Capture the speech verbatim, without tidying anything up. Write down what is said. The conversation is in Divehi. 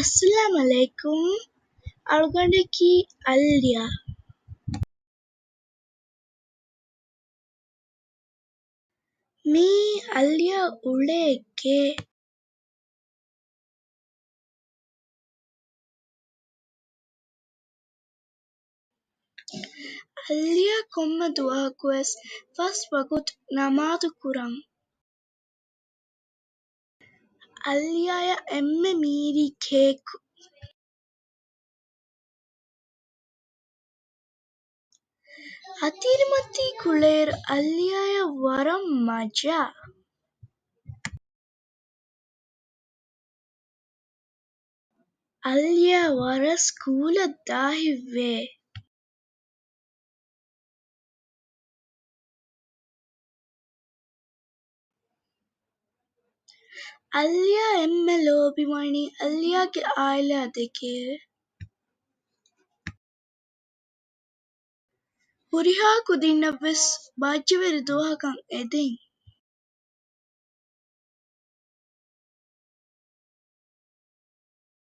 އައްސަލާމް ޢަލައިކުމް. އަޅުގަނޑަކީ އަލްޔާ. މީ އަލްޔާ އުޅޭ ގެ. އަލްޔާ ކޮންމެ ދުވަހަކުވެސް ފަސް ވަގުތު ނަމާދު ކުރަން. އަލްޔާއަށް އެންމެ މީރީ ކޭކު. އަތިރިމަތީ ކުޅޭއިރު އަލްޔާއަށް ވަރަށް މަޖާ. އަލްޔާ ވަރަށް ސްކޫލަށް ދާހިތްވޭ. އަލްޔާ އެންމެ ލޯބިވަނީ އަލްޔާގެ އާއިލާ ދެކެ. ހުރިހާ ކުދިންނަށްވެސް ބައްޖަވެރި ދުވަހަކަށް އެދެން.